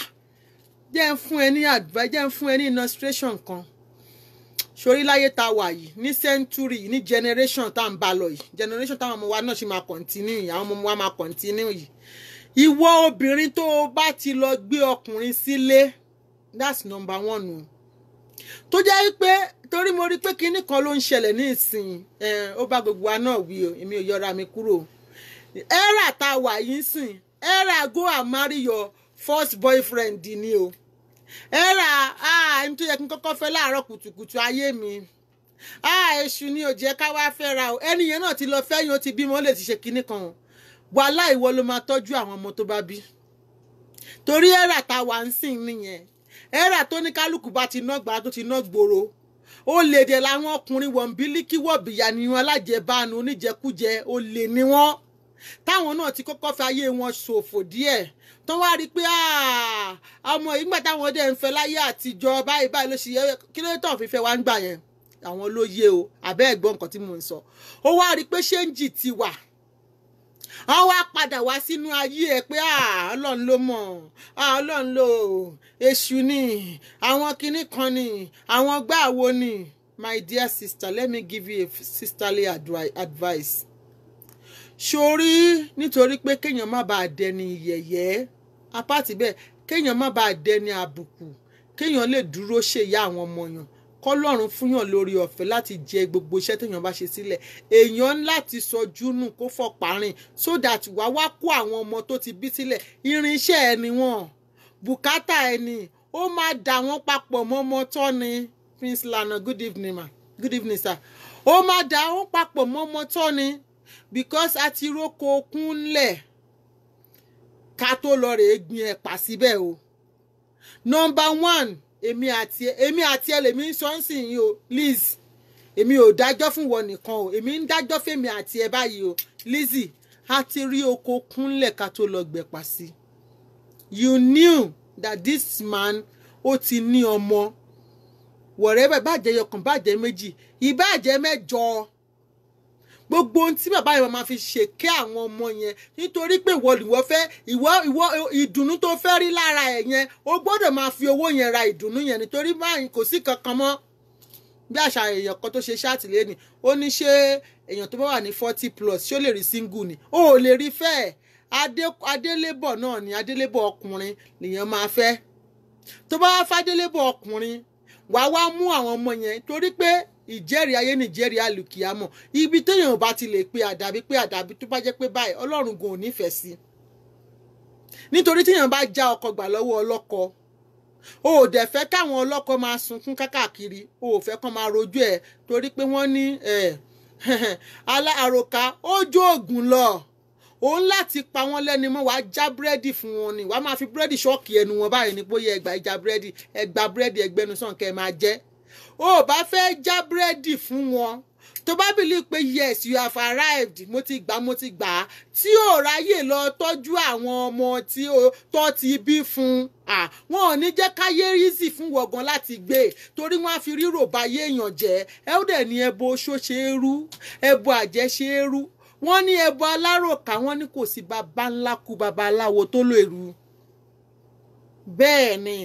A: jẹ́ ń fún ẹ ní advice, jẹ́ ń fún ẹ ní illustration kan. Sórí láyé tá a wà yìí, ní century, ní generation tá à ń bá lọ yìí, generation táwọn ọmọ wa náà ṣì máa continue yìí, àwọn ọmọ wa máa continue yìí, ìwọ obìnrin tó o bá ti lọ gbé ọkùnrin sílé, that's number one o. Tó jẹ́ pé torí mo rí pé kinní kan ló ń ṣẹlẹ̀ ní ìsìn, ó bá gbogbo wa náà wí o, èmi ò yọra mi kúrò. Era tá a wà yìí sìn, era go and marry your first boyfriend ni o. Era ẹni tó yẹ kí n kọ́kọ́ fẹ́ láàárọ̀ kùtùkùtù ayé mi, èṣù ni ò jẹ́ ká wá fẹ́ ra o. Ẹni yẹn náà ti lọ fẹ́ yín, ó ti bímọ, ó lè ti ṣe kinní kan o. Wàhálà, ìwọ ló máa tọ́jú àwọn ọmọ tó bá bí, torí era tá wà ń sìn nìyẹn. Era tó ní kálukú bá ti ná gbàrà, tó ti ná gbòòrò, ó lè dẹ̀ làwọn ọkùnrin wọ̀nbílíkì wọ̀bìyà ni wọn, alájẹbánu oníjẹkújẹ, ó lè ní wọn. Táwọn náà ti kọ́kọ́ fi ayé wọn ṣòfò díẹ̀, tó wá rí i pé ọmọ ìgbà táwọn dẹ̀ ń fẹ́ láyé àtijọ́ báyìí báyìí ló ṣe yẹ, kí ló tàn fífẹ́ wá ń gbà yẹn, àwọn ló yé o. Àbẹ́ ẹ̀gbọ́n nǹkan tí mò ń sọ, ó wá rí i pé change ti wà, wọ́n wá padà wá sínú ayé ẹ pé Ọlọ́run ló mọ̀, Ọlọ́run ló, èṣù ni, àwọn kinní kan ni, àwọn gbáàwo ni. My dear sister, let me give you a sisterly advice. Sórí, nítorí pé kéèyàn má bàa dẹni yẹ̀yẹ́ apáàtì bẹ́ẹ̀, kéèyàn má bàa dẹni àbùkù, kéèyàn lè dúró ṣèyá àwọn ọmọ yàn, kọlọ́run fúnyàn lórí ọ̀fẹ́ láti jẹ gbogbo iṣẹ́ téèyàn bá ṣe sílẹ̀, èèyàn láti sọjú nù kó fọ̀pá rìn, so that wàá wá kó àwọn ọmọ tó ti bí sílẹ̀. Irinṣẹ́ ẹni wọn, bùkátà ẹni, ó máa dà wọ́n papọ̀ mọ́mọ́ tọ́ ni. Prince Lana, good evening ma, good evening sir. Ó máa dà wọ́n papọ̀ mọ́mọ́ tọ́ ni, because a ti róko kúnlẹ̀ ká tó lọ rèé gbin ẹ̀pà síbẹ̀ o. Number one, èmi àti ẹ lèmi ń sọ ń sìn yín o, Liz. Èmi ò dájọ́ fún wọn nìkan o, èmi ń dájọ́ fèmi àti ẹ báyìí o. Lizzy, a ti rí oko kúnlẹ̀ ká tó lọ gbẹ̀pà sí. You knew that this man, ó ti ní ọmọ wọ̀rẹ́bẹ̀, bàjẹ́ yọkàn, bàjẹ́ méjì, ìbàjẹ́ mẹ́jọ, gbogbo ohun tí bàbá yẹn máa fi ṣèké àwọn ọmọ yẹn, nítorí pé ìwọ ìwọ fẹ́ ìwọ ìwọ ìdùnnú tó fẹ́ rí lára ẹ̀ yẹn, ó gbọ́dọ̀ máa fi owó yẹn ra ìdùnnú yẹn, nítorí báyìí kò sí kankan mọ́. Bí àṣà èèyàn kan tó ṣe ṣáàtì lẹ́nu, ó ní ṣé èèyàn tó bá wà ní 40+, ṣé ó lè rí single ni? Ó ò lè rí fẹ́ẹ̀. Adélébọ̀ náà ni, adélébọ̀ ọkùnrin lèèyàn máa fẹ́. Tó bá wá fádélébọ̀ ọkùnrin, wàá wá mú àwọn ọmọ yẹn, torí pé ìjẹ́rìí ayé ní ìjẹ́rìí àlùkìyámọ̀. Ibi téèyàn bá ti lè pe àdàbí, pé àdàbí tó bá jẹ́ pé báyìí, Ọlọ́run gan ò nífẹ̀ẹ́ sí, nítorí téèyàn bá já ọkọ gbà lọ́wọ́ ọlọ́kọ, o ò dẹ̀ fẹ́ káwọn ọlọ́kọ máa sunkún kákàkiri, o ò fẹ́ kán máa rojú ẹ̀, torí pé wọ́n ní àròkà ó jó ògùn lọ. Òun láti pa wọ́n lẹ́nu mọ́, wàá já búrẹ́dì fún wọn ni, wàá máa fi búrẹ́dì shock ẹnu wọn báyìí ní bóyá ẹgbàá ìjà búrẹ́dì, ẹgbàá búrẹ́dì, ẹgbẹ́nu sàn kẹ́ ẹ máa jẹ́. O bá fẹ́ já búrẹ́dì fún wọn, tó bá believe pé yes, you have arrived, mo ti gbà, mo ti gbà á, tí ò ráyè lọ tọ́jú àwọn ọmọ tí ó tọ́ ti bí fún un, wọn ò ní jẹ́ káyé easy fún wọ̀gàn láti gbé, torí wọ́n á fi rírò báyé èèyàn jẹ́. Ẹ ó dẹ̀ ní ẹbọ oṣó ṣe é rú, ẹbọ àjẹ́ ṣe é rú, wọ́n ní ẹbọ aláròkà, wọ́n ní kò sí baba ńlá kú babaláwo tó lè rú. Bẹ́ẹ̀ ni,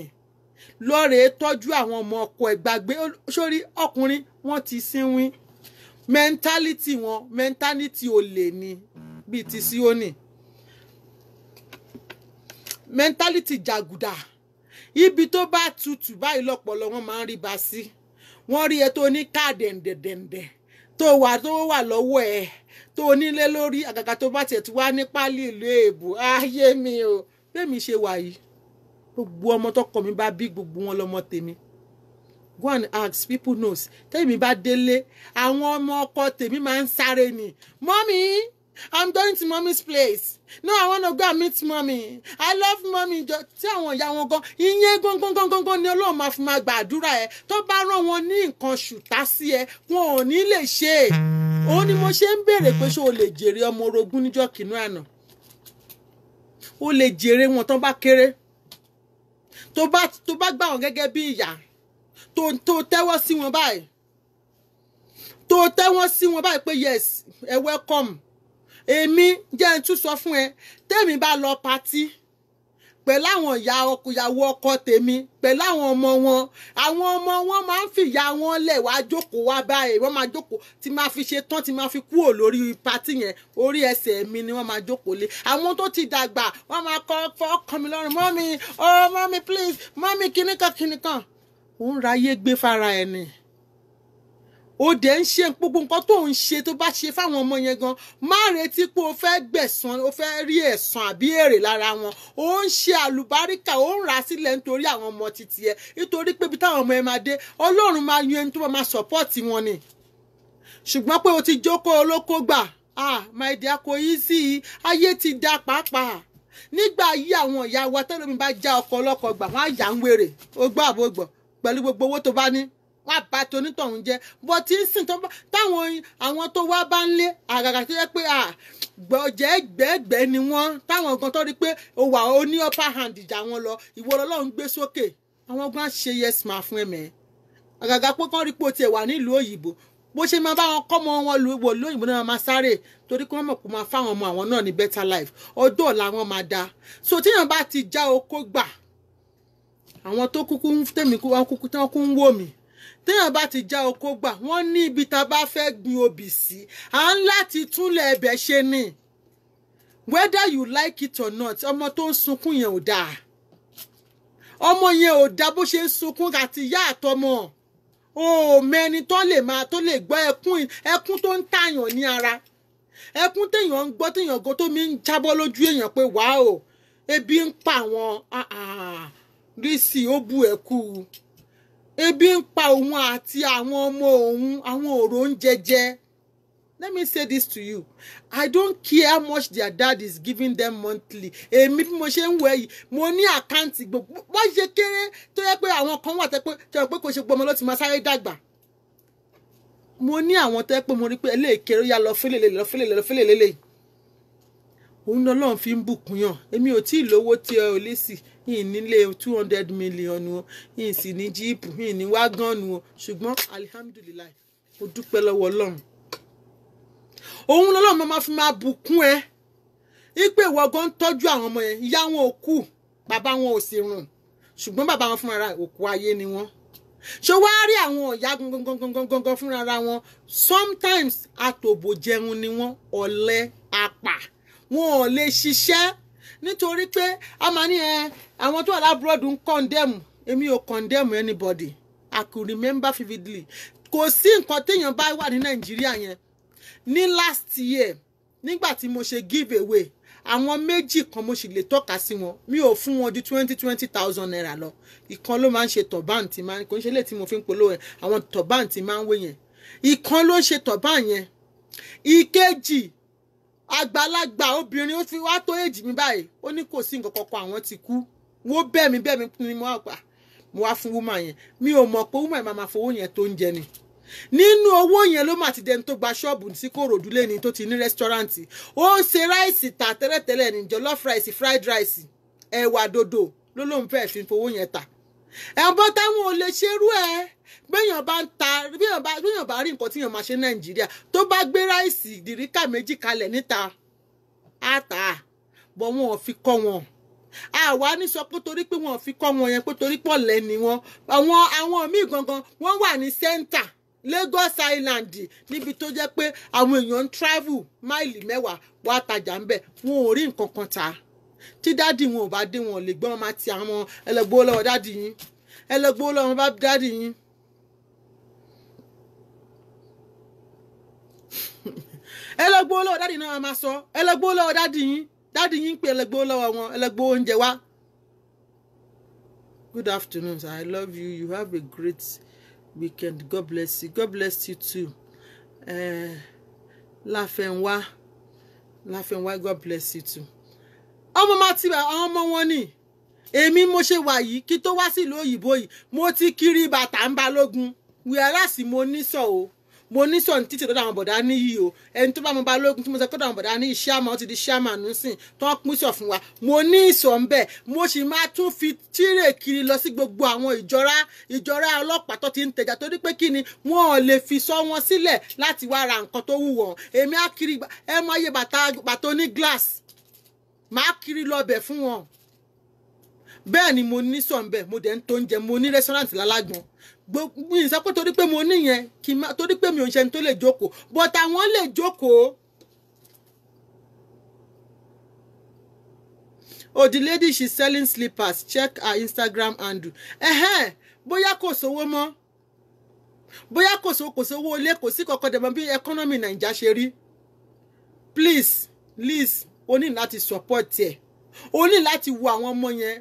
A: lọ́ọ̀rẹ́ tọ́jú àwọn ọmọ ọkọ ẹ̀, gbàgbé sórí ọkùnrin, wọ́n ti sínwín. Mentality wọn, mentality olè ni, bíi ti Síónì, mentality jàgùdà. Ibi tó bá tutù báyìí lọ́pọ̀lọ́ wọn máa ń rí ba sí. Wọ́n rí ẹ tó ní káàdì ẹ̀ǹdẹ̀dẹ̀ǹdẹ̀ tó wà lọ́wọ́ ẹ̀, tó nílé lórí, àgàgà tó bá tiẹ̀ tí wá ní pálí ìlú èèbù. Ayé mi o, bẹ́ẹ̀ mi ṣe wà yìí, gbogbo ọmọ tọkọ mi bá bí, gbogbo wọn lọmọ tèmi. Go and ask, people knows. Tèmi bá délé, àwọn ọmọ ọkọ tèmi máa ń sáré ni, "Mommy, I'm going to mommy's place. No, I wanna go and meet mommy. I love mommy." Tí àwọn ìyá wọn gan, ìyẹn gangan gangan gan ni Ọlọ́run máa fi máa gbàdúrà ẹ. Tó bá rán wọn ní nǹkan ṣùtá sí ẹ, wọn ò ní lè ṣe é. Òun ni mo ṣe ń béèrè pé ṣé o lè jèrè ọmọ orogún níjọ́ kìnnú àná? O lè jèrè wọn tán bá kéré, tó bá gbà wọn gẹ́gẹ́ bí ìyá, tó tẹ́wọ́ sí wọn báyìí, tó tẹ́wọ́ sí wọn báyìí pé yes, ẹ welcome. Èmi jẹ́ n tún sọ fún ẹ, tèmi bá lọ party pẹ̀lú àwọn ìyá ọkọ, ìyàwó ọkọ tèmi, pẹ̀lú àwọn ọmọ wọn, àwọn ọmọ wọn máa ń fìyà wọn lẹ̀ wá jókòó wá báyìí. Wọ́n máa jókòó tí máa fi ṣe tán, tí máa fi kúrò lórí party yẹn, orí ẹsẹ̀ mi ni wọ́n máa jókòó lé. Àwọn tó ti dàgbà, wọ́n máa kọ́ fọ́ mi lọ́rùn, "Mommy, oh mommy, please mommy," kíníkan kíníkan. Òun ráyé gbé fara ẹ̀ ni. Ó dẹ̀ ń ṣe gbogbo nǹkan tó ń ṣe tó bá ṣe fáwọn ọmọ yẹn gan, má retí pé o fẹ́ gbẹ̀san, o fẹ́ rí ẹ̀san àbí èrè lára wọn. Ó ń ṣe àlùbáríkà, ó ń rà á sílẹ̀ nítorí àwọn ọmọ títí ẹ, nítorí pé ibi táwọn ọmọ ẹ máa dé, Ọlọ́run máa yan ẹni tó máa sọ̀pọ́ọ̀tì wọn ni. Ṣùgbọ́n pé o ti jókòó olóko gbà, ah my dear, kò easy, ayé ti da pàápàá. Nígbà ayé àwọn ìyá wa, tẹ́lómi bá já ọkọ ọlọ́kọ gbà, wọ́n á yà ń wèrè, ó gbọ́ àbó gbọ́, pẹ̀lú gbogbo owó tó bá ní, wọ́n á bá tonítọ̀hún jẹ́. Bọ́ tí ń sìn táwọn àwọn tó wá bá ń lé àgàgà tó yẹ pé gbọ̀jẹ́ gbẹ́gbẹ́ ni wọ́n, táwọn gan tó rí pé ó wà ó ní upper hand ìjà wọn lọ, ìwọ lọ́lọ́run gbé sókè, àwọn gan ṣe yes ma fún ẹ̀mẹ́. Àgàgà pé kán rí pé o tiẹ̀ wà nílùú òyìnbó, bó ṣe máa bá wọn kọ́ mọ wọn wò lóyìnbó náà máa sáré, torí kí wọ́n mọ̀ kó máa fáwọn ọmọ àwọn náà ní better life, ọjọ́ ọ̀la wọn máa dáa. So tíyàn bá ti já okó gbà, àwọn tó kúkú ń tẹ̀mí wọn kúkú tí wọ́n kú ń wò mí, téèyàn bá ti já oko gbà, wọ́n ní ibi tá a bá fẹ́ gbin obì sí, à ń láti túnlẹ̀ ẹbẹ̀ ṣe ni. Whether you like it or not, ọmọ tó ń sunkún yẹn ò dáa, ọmọ yẹn ò dáa bó ṣe ń sunkún àti ìyá àtọmọ. O mẹni tó lè máa tó lè gbọ́ ẹkún, ẹkún tó ń tàyàn ní ara, ẹkún téèyàn ń gbọ́, téèyàn gan tó mi ń jábọ́ lójú èèyàn pé wàá o, ebi ń pa àwọn Lizzy, ó bu ẹ̀kú, ebi ń pa òun àti àwọn ọmọ òun, àwọn òrò ń jẹjẹ. Let me say this to you, I don't care how much their dad is giving them monthly. Èmi bí mo ṣe ń wẹ̀ yìí, mo ní account gbogbo wọ́n ṣe kéré tó yẹ pé àwọn kan wà tẹ́ pé tẹ́ pé kò ṣe gbọmọ ló ti máa sáré dàgbà. Mo ní àwọn tẹ́ pé mo rí pé eléèkéré yá lọ fílẹ̀ lọ fílẹ̀ lọ fílẹ̀ lélẹ̀, òun náà lọ́n fi ń bùkún yàn. Èmi ò tí ì lówó tí ẹ ò lè sì yìí nílé 200 million o, yìí sì ní jíìpù, yìí ní wágọ́ọ̀nù o, ṣùgbọ́n alihamudulilayi, mo dúpẹ́ lọ́wọ́ Ọlọ́run. Òun lọ́lọ́run máa fi máa bùkún ẹ, ipe ìwọ gan ń tọ́jú àwọn ọmọ yẹn. Ìyá wọn ò kú, bàbá wọn ò sì rùn, ṣùgbọ́n bàbá wọn fúnra òkú ayé ni wọ́n. Ṣé wàá rí àwọn ọ̀yá gangan fúnra wọn, sometimes àtòbòjẹun ni wọ́n, ọ̀lẹ apà, wọn ò lè ṣiṣẹ́. Nítorí pé a máa ní ẹ àwọn tó wà lábúròdù ń condemn, èmi ò condemn anybody. I could remember vividly, kò sí nǹkan téèyàn bá wà ní Nàìjíríà yẹn ní last year, nígbà tí mo ṣe give away, àwọn méjì kan mo sì lè tọ́ka sí wọn, mi ò fún wọn ju 20,000 naira lọ. Ìkan ló máa ń ṣe turban tí máa ń, kò ń ṣe lè tí mo fi ń polówó ẹ̀, àwọn turban tí máa ń wé yẹn, ìkan ló ń ṣe turban yẹn. Ìkejì àgbàlagbà obìnrin, ó fi wá tó èjì mi báyìí, ó ní kò sí nǹkan kankan, àwọn ti kú. Wọ́n bẹ̀ mí bẹ̀ mí ni mo wá pa, mo wá fún woman yẹn. Mi ò mọ̀ pé woman yẹn máa fowó yẹn tó ń jẹ ni. Nínú owó yẹn ló mà ti dẹni tó gba ṣọ́ọ̀bù sí Kòròdú lẹ́ni tó ti ní restaurant. Ó ń ṣe ráìsì tà tẹ́lẹ̀tẹ́lẹ̀ ní jollof rice, fried rice, ẹ̀wà dòdò ló lóun fẹ́ẹ́ fi fowó yẹn tà. Ẹ̀bọ́n táwọn ò lè ṣerú ẹ̀. Béèyàn bá ń ta, béèyàn bá rí nǹkan tíyàn máa ṣe Nàìjíríà, tó bá gbé ráìsì dìríkà méjì kalẹ̀ níta, á tà á, bọ̀ wọn ò fi kọ́ wọn. Àwa ní sọ pé torí pé wọn ò fi kọ́ wọn yẹn, pé torí pọ̀ lẹ́ni wọn. Àwọn míì gangan wọ́n wà ní center Lagos Island, níbi tó jẹ́ pé àwọn èèyàn ń travel máìlì 10 wá tajà ń bẹ̀, wọn ò rí nǹkan kan ta. Tí dádì wọn ò bá dé, wọn ò lè gbọ́, wọn máa ti àwọn ẹlẹgbó lọ́wọ́ dádì yín, ẹlẹgbó lọ́wọ́ bá dádì yín. Ẹlẹgbó lọ́wọ́ dádì náà máa sọ ẹlẹgbó lọ́wọ́ dádì yín, dádì yín ń pè ẹlẹgbó lọ́wọ́ wọn, ẹlẹgbó oúnjẹ wá. Good afternoon sir, I love you, you have a great weekend, God bless you, God bless you too. Láfẹnwá, Láfẹnwá, God bless you too. Ọmọ máa ti àwọn ọmọ wọn ni. Èmi mo ṣe wà yìí, kí tó wá sílùú òyìnbó yìí, mo ti kiri bàtà ń Balógun, wíwárásì mo ní sọ o, mo ní sọ ní títí lọ́dọ̀ àwọn bọ̀dá níyì o. Ẹni tó bá mo Balógun tí mo sọ pé àwọn bọ̀dá ní ṣíàmà, ó ti di ṣíàmà nísìn tó ń pín sọ fún wa, mo ní ìsọ̀ ń bẹ̀. Mo sì máa tún fi tírè kiri lọ sí gbogbo àwọn ìjọra ọlọ́pàá tó ti ń tẹja, torí pé kí ni wọn ò lè fi sọ wọn sílẹ̀ láti wá ra nǹkan tó wù wọ́n. Èmi á kiri ẹ mọ iye bàtà oní glass, máa kiri lọ bẹ̀ fún wọn. Bẹ́ẹ̀ ni mo ní sọ̀ ń bẹ̀, mo dẹ̀ ń tó oúnjẹ, mo ní restaurant lálágbọ̀n. Gbogbo ìsọ pé torí pé mo ní yẹn, kì í má torí pé mi ò ń ṣe ẹni tó lè jókòó, but àwọn lè jókòó. Oh, the lady, she's selling slippers, check her Instagram handle. Ẹ̀hẹ́n, bóyá kò sówó mọ́, Bóyá kò sí, kò sí owó ilé, kò sí kankan dẹ̀mọ́ bí economy Naija ṣe rí. Please, Liz, o ní láti support ẹ̀, o ní láti wo àwọn ọmọ yẹn.